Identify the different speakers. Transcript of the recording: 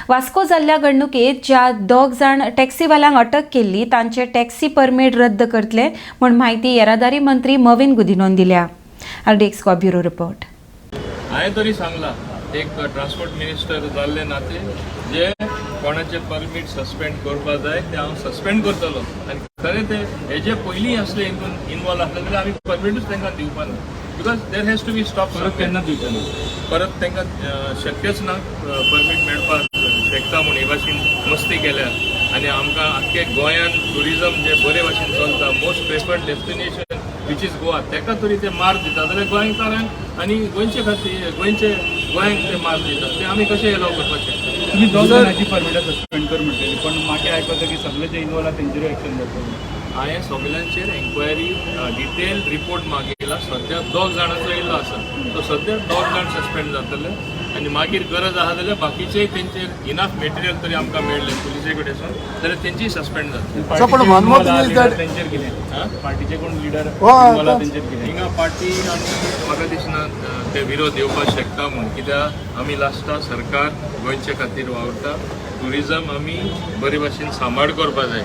Speaker 1: वास्को जाल्ल्या घडणुकेत ज्या दोग जाण टॅक्सीवाल्यांक अटक केल्ली तांचे टॅक्सी परमीट रद्द करतले म्हूण म्हायती येरादारी मंत्री मवीन गुदिनोन दिल्या. RDX Goa bureau report.
Speaker 2: हांवें तरी सांगलां, एक ट्रान्सपोर्ट मिनिस्टर जाल्ले नाते जे कोणाचे परमीट सस्पेंड करपा जाय ते हांव सस्पेंड करतलो. आनी खरें ते हेजे पयलीं असले हितून इनवॉल्व आसले जाल्यार आमी परमिटूच तांकां दिवपा ना, because there has to be stop.
Speaker 3: परत केन्ना दिवचे ना?
Speaker 2: परत तांकां शक्यच ना परमीट मेळपाक शकता म्हूण हे भाशेन मस्ती केल्यार. आनी आमकां आख्खे गोंयान ट्युरिजम जे बरे भाशेन चलता, most preferred destination which is Goa, ताका तरी ते मार दिता जाल्यार गोंयकारांक आनी गोंयचे खातीर गोंयचे गोंयांक ते मार दितात ते आमी कशें एलाव करपाक शकता?
Speaker 3: तुम्ही दोग जाणांची परमिटां सस्पेंड कर म्हटलेली, पण मागीर आयकता की सगळे जे इनवॉल्व आहा तेंचेरूय एक्शन जातलें.
Speaker 2: हांवें सगल्यांचेर एन्क्वायरी डिटेल रिपोर्ट मागयला. सद्या दोग जाणांचो येयल्लो आसा, सो सद्या दोग जाण सस्पेंड जातले आनी मागीर गरज आसा जाल्यार बाकीचेय तेंचेर इनाफ मेटेरियल तरी आमकां मेळ्ळें पुलिसे कडेसून जाल्यार तेंचीय सस्पेंड जातले.
Speaker 4: So, पण one more thing is that-
Speaker 3: तेंचेर कितें?
Speaker 2: हां?
Speaker 3: पार्टीचे कोण लिडर
Speaker 4: हो,
Speaker 3: इनवॉल्व आहा तेंचेर कितें?
Speaker 2: हिंगा पार्टी आनी म्हाका दिसना ते विरोध येवपाक शकता म्हूण, कित्याक आमी लास्टा सरकार गोंयचे खातीर वावुरता. ट्युरिजम आमी बरे भाशेन सांबाळ करपा जाय.